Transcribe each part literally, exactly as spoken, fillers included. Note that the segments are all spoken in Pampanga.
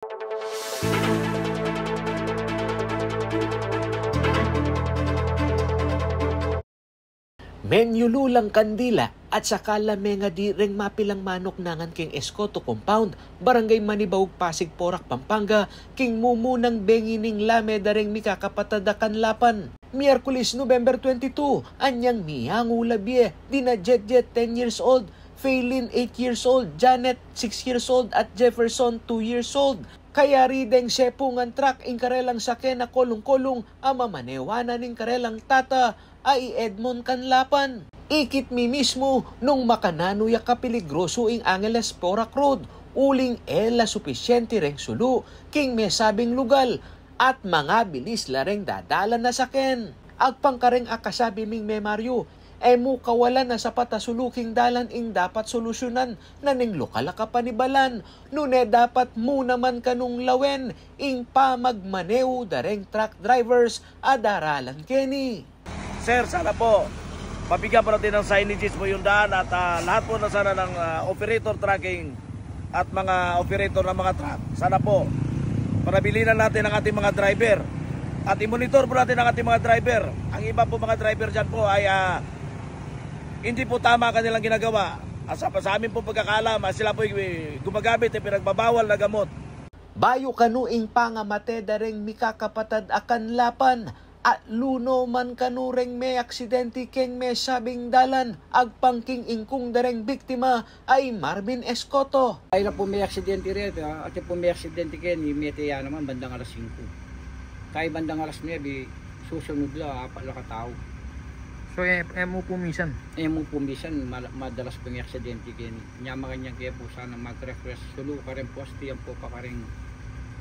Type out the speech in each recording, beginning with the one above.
Menyulu lang kandila at saka la mengadi reng mapilang manuknangan keng Escoto Compound, Barangay Manibaug, Pasig, Porac, Pampanga, king mumunang bengi ning lame da reng mikakapatad a kanlapan. Miyerkules, November twenty-two, anyang miyangu la bie dina Jetjet, ten years old, Faylin, eight years old, Janet, six years old, at Jefferson, two years old. Kayari deng sepungan truck ing karelang saken a kolung-kolung a mamanewa na ning karelang tata a i Edmond Canlapan. Ikit mi mismu nung makananu ya kapiligrosu ing Angeles Porac Road, uling e la supisyente reng sulu king mesabing lugal at mangabilis la reng dadalan a saken. Agpang kareng akasabi ming memaryu, e mu kawalan a sapat a sulu king dalan ing dapat solusyunan na ning lokal a kapanibalan, nune dapat mu naman kanung lawen ing pamagmaneho da reng truck drivers a daralan keni. Sir, sana po mabigyan po natin ng signages po yung daan at, ah, lahat po na sana ng, ah, operator trucking at mga operator ng mga truck. Sana po, panabilinan natin ang ating mga driver. At i-monitor po natin ang ating mga driver. Ang iba po mga driver dyan po ay, ah, hindi po tama ang kanilang ginagawa. At sa, sa amin po pagkakaalam, ah, sila po ay gumagamit ng pinagbabawal na gamot. Bayu kanu ing pangamate da reng mikakapatad a kanlapan, at luno man kanu reng meaksidente keng mesabing dalan, agpang king ingkung da reng biktima a i Marvin Escoto. Ay na po meaksidente reta, at yung po meaksidente keni, mete ya naman bandang alas singko. Kaya bandang alas nuebe, susunod la, apat la katau. So, e, e mu po misan? E mu po misan, mal-, madalas pong aksidente keni. Nya makanyan ke po sana mag-request sulu kareng poste, yan po pa kareng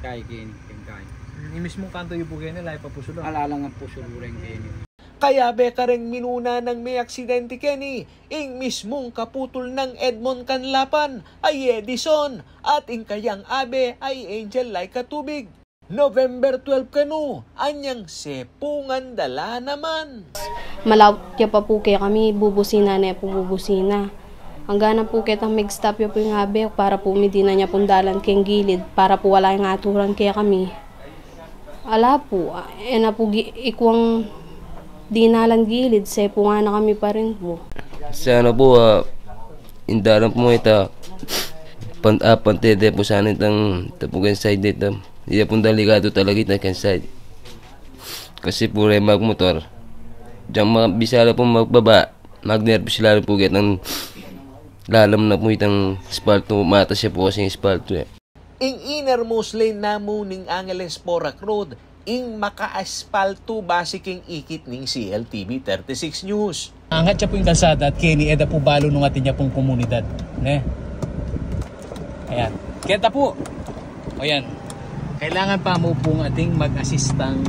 kay keni, keng kay. Mm, ing mismung kanto yu po keni, layu pa po sulu? Ala la ngan po sulu reng keni. Kayabe kareng minuna nang meaksidente keni, ing mismung kaputul nang Edmond Canlapan a i Edison, at ing kayang abe a i Angel Laika Tubig. November twelve kanu, anyang sepungan da la naman. Malaut ya pa po kekami, bubusina ne po, bubusina. Angga na po ketang mig-stop ya po ing abe para po midinan ya pong dalan keng gilid para po ala yang aturan kekami. Ala po, e na po gi-, ikwang dinalan gilid, sepungan na kami pa rin po. Sana po, ah, ing dalan po ita, pan-, ah, pantede po sana itang, ita po keng side ita. Iya pong delikado talaga ita keng side. Kasi po reng magmotor, dyan ma-, bisa la po magbaba, magnerbyos la po ketang lalam na po itang aspalto, matas ya po kasi ing aspalto, e. Ing innermost lane namu ning Angeles Porac Road ing maka-aspalto base king ikit ning C L T V thirty-six News. Angat ya pu ing kalsada at keni e da pu balu nung atin ya pung komunidad, ne? Ayan. Keta pu. O yan. Kailangan pa mu pung atin mag-asistang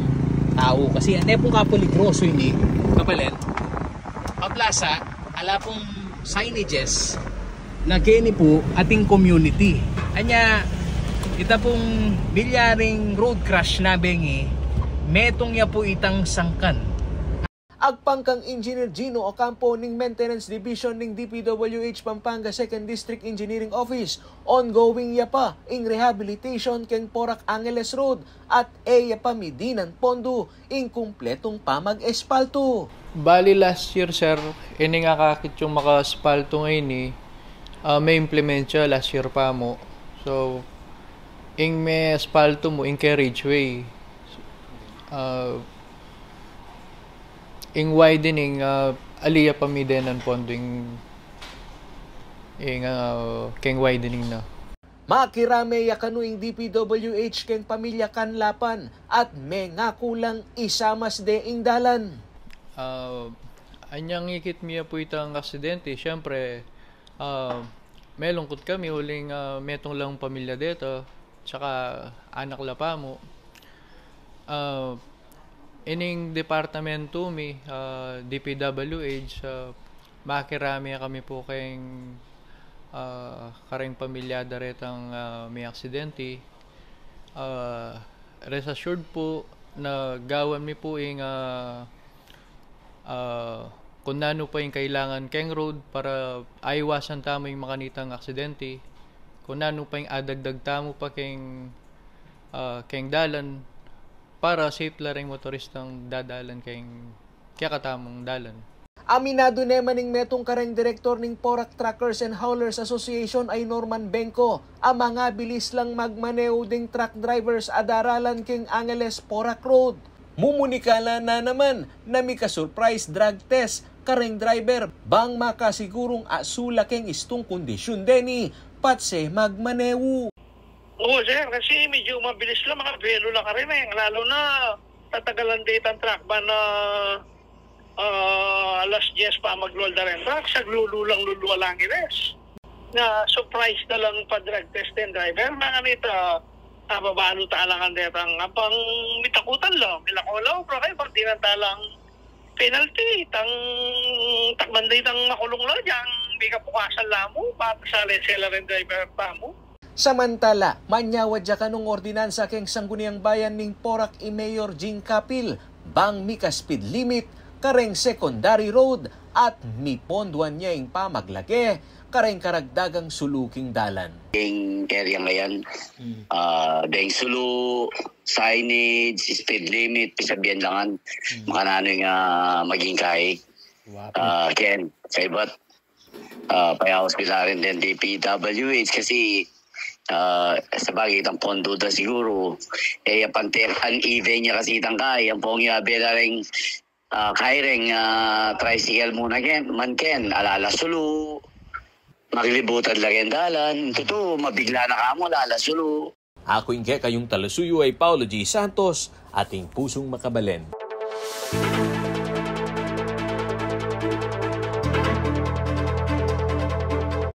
tau kasi ne pung kapaligroso ini, kapalen. Paplasa, ala pung signages na keni pu atin community. Anya, ita pung milyaring road crash na bengi, metung ya pu itang sangkan. Agpang kang Engineer Gino Ocampo ning Maintenance Division ning D P W H Pampanga Second District Engineering Office, ongoing ya pa ing rehabilitation keng Porac Angeles Road at e ya pa midinan pondo ing kumpletung pamag-espalto. Bali last year, sir, ining akakit yung maka-espalto ngeni, ah, me-implement ya last year pa mu. So, ing me-espalto mu, ing carriageway, ah, ing widening, ah, ali ya pa midinan pondo ing, ing, ah, keng widening na. Makirame ya kanu ing D P W H keng pamilya Canlapan at mengaku lang isamas de ing dalan. Ah, anyang ikit mi ya pu itang aksidente, siyempre, ah, melungkut kami uling, ah, metung lang pamilya deta, tsaka anak la pa mu. Ah, ining departamento mi, ah, D P W H, ah, makirame kami pu keng, ah, kareng pamilya da retang, ah, me-aksidente. Ah, rest assured pu na gawan mi pu ing, ah, ah, kung nanu pa ing kailangan keng road para aiwasan tamu ing makanitang aksidente, kung nanu pa ing adagdag tamu pa keng ah, keng dalan para safe la ring motoristang dadalan keng kekatamung dalan. Aminadu ne man ing metung kareng direktor ning Porac Truckers and Haulers Association a i Norman Bengco a mangabilis lang magmaneho ding truck drivers a daralan keng Angeles Porac Road. Mumunikala na naman na mika-surprise drug test kareng driver bang makasigurung asu la keng istung kondisyun deni patse magmaneho. Oo, sir, kasi medyo mabilis lang, makabelo lang ka rin eh. Lalo na tatagalan ditang truck ban na, ah, alas diyes pa maglolda rin truck, saglulu lang lulu Angeles. Na-surprise na lang pa-drug test den driver, mga nita, nababalu talang andetang abang mitakutan lang, milakaw lang, pero kaya pag dinantalang penalty, itang takban da itang makulung la, diyang mika-bukasan la mu, patasale sela rin driver pa mu. Samantala, manyawad ya kanung ordinansa keng Sangguniang Bayan ning Porac i Mayor Jing Capil, bang mika-speed limit kareng secondary road at miponduan ya ing pamaglage kareng karagdagang sulu king dalan. Ing area ngayan, ah, deng sulu, signage, speed limit, pisabian langan, makananu ing, ah, maging kai. Ah, ken, kaibat, ah, payaus pila rin den D P W H kasi, ah, sabagay, itang pondo da siguro, eh, pante uneven ya kasi itang kai, ampong ya bela ring, ah, kai reng, ah, tricycle mu na ken, man ken, ala la sulu, maglibutan la keng dalan, tutu, mabigla na ka mu, ala la sulu. Aku ing kekayung talasuyu a i Paulo G Santos, atin pusung makabalen.